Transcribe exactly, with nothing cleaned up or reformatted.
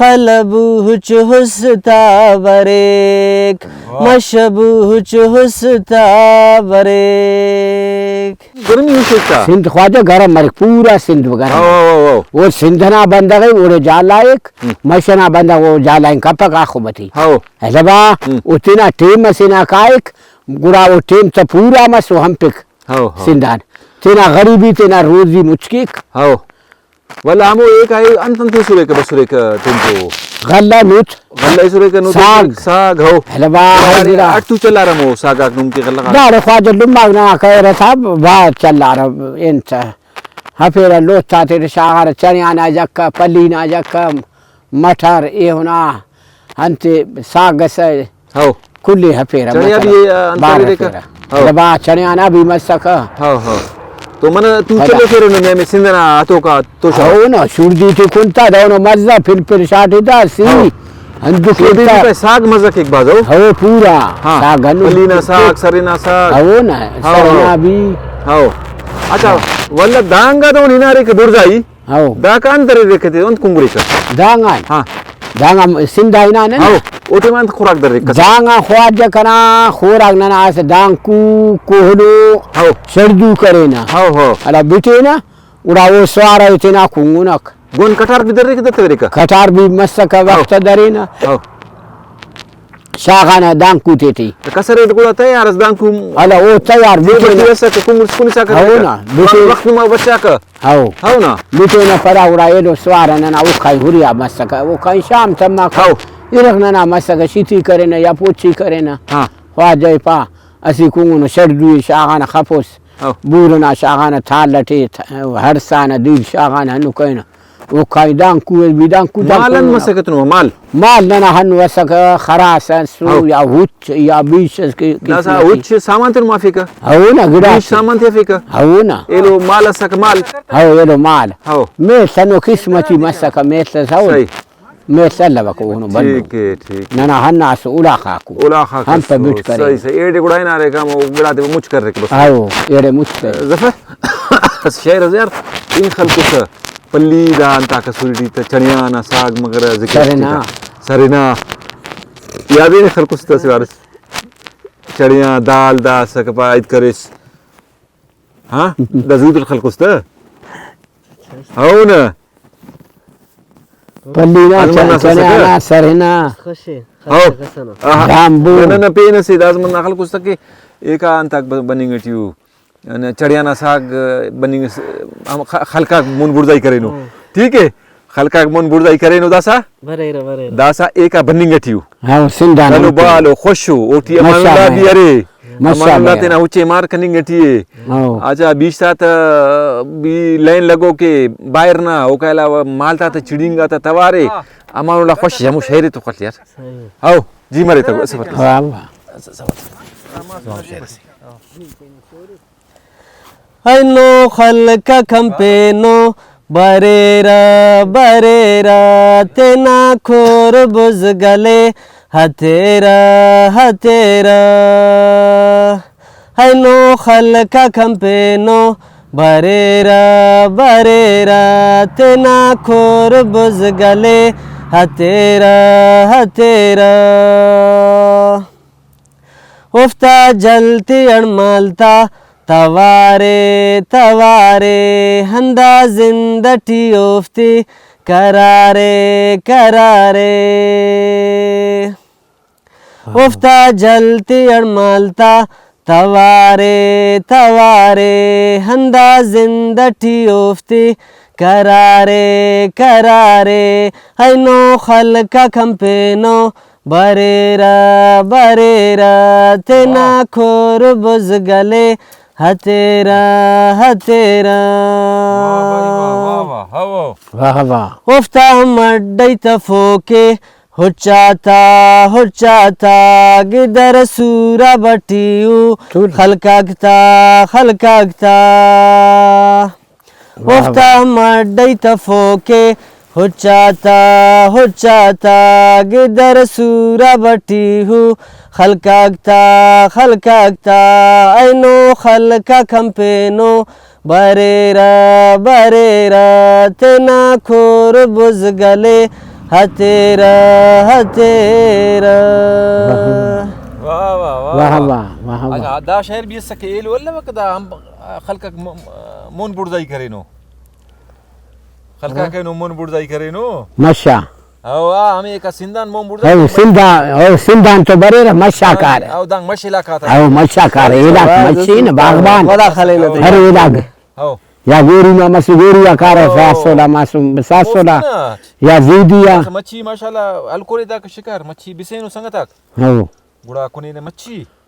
قلبو ہچ ہستا بریک، واہ۔ مشبو ہچ ہستا بریک۔ گرمی ہشک تا۔ سندھ خواجہ گرم مریک، پورا سندھ گرم۔ ہو، ہو، ہو، ہو۔ او سندھ نا بندغ ءِ اوڑے جالائک، ہم۔ مش ئنا بندغ او جالائن کپک آخبتی۔ ہو۔ ایسا با، ہم۔ او تینا ٹیم اسے نا کائک، گڑا او ٹیم تا پورا مس او ہنپک ہو، ہو۔ سندھ آن۔ تینا غریبی، تینا روزی مچ کیک۔ ہو۔ ولدا ہمو ایکا اے انت انت ایسریکہ بسریکہ تینتو؟ غلہ نت۔ غلہ ایسریکہ نت۔ ساگ۔ ساگ، ہو۔ ہلوا، ولدا ہرا۔ اٹو چلارہ ہمو ساگاک نم کہ غلہ غاک۔ داڑے خواجہ لماک ننا کریرہ تا بھاز چلارہ انت ہفیرہ لوت آتیٹی شاغارہ، چنیا نا جکہ، پلی نا جکہ، مٹر، ایہنا انت ساگ ئسہ۔ ہو۔ کل ئے ہفیرہ چڑیا مطلب۔ بھی، آ، انت بار کریرہ۔ ہفیرہ۔ ہو۔ گڑا با چڑیا نا بھی مسکہ۔ ہو، ہو۔ تو من تو پدا۔ چلے فیرونو نیمے سندھ ئنا ہتوکا توشہ۔ ہو نا، شڑدی ٹی کنتا دہنو مزہ پھر پھر شاٹی تا سی۔ ہو۔ ہندن شڑدی کنتا۔ ٹی ساگ مزہ کیک بھاز ہو۔ ہو پورا۔ ہاں۔ ساگ ہندن پلی نا کنتا۔ ساگ، سرے نا ساگ۔ ہو نا، ہو، سرے ہو۔ نا بھی۔ ہو۔ اچھا، ولدا دانگا دہن ہناریکہ بڑزائی۔ ہو۔ داکان دریرہ کتے انت کنگریکہ۔ دانگان۔ ہاں۔ دانگان سندھ آ ہنانہ نا۔ ہو۔ او ٹائم انت خوراک دریرہ کسر؟ دانگان خواجہ کنا خوراک ننا اسہ دانکو، کوہلو، ہو۔ شڑدو کرینہ۔ ہو، ہو۔ ہرا بٹینہ، گڑا او سوارہ تینا کنگنک۔ گون کٹار بھی دریرہ کہ دتویرہ کہ؟ کٹار بھی مسکہ ہو۔ وخت درینہ۔ ہو۔ شاغانہ دانکو تیٹی۔ کسر ایٹ گڑا تیار اس دانکو۔ ہلا او تیار بٹینہ۔ بٹی اسکہ، کنگس کنسا کرینہ۔ ہو نا، بٹی۔ وخت نما بچاکہ۔ ہو۔ ہو نا۔ بٹینہ پدا گڑا ایلو سوارہ ننا اوکھائی ہریا مسکہ، اوکھائی شام تماکہ۔ ہو۔ ارغ ننا مسکہ، شیتی کرینہ یا پوچی کرینہ۔ ہاں۔ خواجہ پا، اسہ کنگنو شڑدوئی شاغانہ خفوس۔ ہو۔ بور ئنا شاغانہ تال ئٹی، تھ-، ہڑسانہ دیر شاغانہ ہندن کرینہ۔ اوکھائی دانکو ئس بھی دانکو، دانکو مال ہن ننا۔ مسکہ تنو مال؟ مال ننا ہندن اسکہ، خراس ئس ہو۔ یا ہچ یا بیش ئس کہ داسہ قسمتی۔ ہچ سامان تون مافیکہ؟ ہو نا، گڑاس۔ بیش سامان تیفیکہ؟ ہو نا۔ ایلو مال اسکہ مال؟ ہو، ایلو مال۔ ہو۔ میڷ ہندن قسمتی مسکہ، میڷ ئس ہو۔ صحیح۔ میڷ الوکہ اوہنو بندو۔ ٹھیک ہے، ٹھیک ہے۔ ننا ہندا اسہ الاخاکو۔ الاخاک ہم پہ اسو، بٹ کرے۔ صحیح، صحیح۔ ایڑے گڑا ہناریکہ ہمو گڑاتے مچ کریکہ بس۔ ہاو، ایڑے مچ کرے۔ ظفر، شعر ئس یار، پین خلکسہ پلی دا انتاکہ سوری ٹی تہ چڑیا نا ساگ مغرہ ذکر سرنا۔ ٹی تہ۔ سرنا۔ یاد ءِ نے خلکسہ تہ اسہ وارس۔ چڑیا دال دا اسکہ پائد کریس۔ ہاں، دا زوت خلکس تہ۔ ہو نا۔ پلی نا آزمان نا چ-، چنے سسکہ۔ آنا سرنا۔ خوشے، ہو۔ خسہ کسنا۔ آہا۔ جامبو۔ نہ، نہ، نہ، پین اسے دا آزمان نا خلکس تہ کہ ایکا انتاک ب-، بننگ ٹی او۔ یعنی چڑیا نا ساگ بننگ اس-، ہم خ-، خلقاک مون بڑزائی کرینو۔ ہاں۔ ٹھیک ہے؟ خلقاک مون بڑزائی کرینو داسا؟ بریرہ، بریرہ۔ داسا ایکا بننگ ٹی او۔ ہاں، سندھ آن دنو اوٹی۔ بالو خوش او، اوٹی امان ماشاءاللہ۔ اللہ بھی ارے۔ ماشاءاللہ۔ امان اللہ تینا اچے مار کننگ ٹی اے۔ ہاں۔ اچھا، بیشتا تہ بھی لائن لگو کہ باہر نا، اوکا علاوہ مالتا تہ چڑینگا تہ توارے۔ امان اللہ خوش ہمو شعر تو خل یار۔ صحیح۔ ہاؤ، جی مرے تہ سفر۔ واہ واہ۔ اینو خلق آک ہم پینو، بریرہ، بریرہ، تینا کھور بزگل ئے ہتیرہ، ہتیرہ۔ اینو خلق آک ہم پینو، بریرہ، بریرہ، تینا کھور بزگل ئے ہتیرہ، ہتیرہ۔ اوفتا جل تے اڑمال تا توارے، توارے، ہندا زند ٹی اوفتے کرارے، کرارے۔ اوفتا جل تے اڑمال تا توارے، توارے، ہندا زند ٹی اوفتے کرارے، کرارے۔ اینو خلق آک ہم پینو، بریرہ، بریرہ، تینا واہ۔ کھور بزگل ئے ہتیرہ، ہتیرہ۔ واہ بھائی واہ، واہ واہ، ہاؤ۔ واہ واہ۔ اوفتا مڈئی تفوکے ہچاتا، ہچاتا، گدر سوراب ٹی او، تول۔ خلقاک تا، خلقاک تا۔ واہ اوفتا واہ۔ مڈئی تفوکے ہچاتا، ہچاتا، گدر سوراب ٹی او، خلقاک تا، خلقاک تا، اینو خلقاک ہم پینو، بریرہ، بریرہ، تینا کھور بزگل ئے ہتیرہ، ہتیرہ۔ واہ واہ واہ واہ واہ۔ واہ واہ واہ۔ اگہ دا شعر بھی اسکہ ایلو الوکہ دا ہم خلقک م- مون بڑزائی کرینو۔ خلقاک اینو مون بڑزائی کرینو۔ مشا۔ او آ ہمے کا سندھ آن مون بڑزائی او سندھ آ، او سندھ آن تو بریرہ مشا کارہ۔ او دانگ مش علاقہ تا۔ او مشا کارہ، علاقہ مشی نا باغبان۔ ودا خلیلہ تے۔ ہر علاقہ۔ او یا گوری ما مسو گوری آ کارہ، او۔ ساسولا مسو ساسولا۔ نا۔ یا زیدی آ۔ مچھی ماشاءاللہ الکورے دا کہ شکار مچھی بسینو سنگتاک۔ ہو۔ گڑا کنینے مچھی۔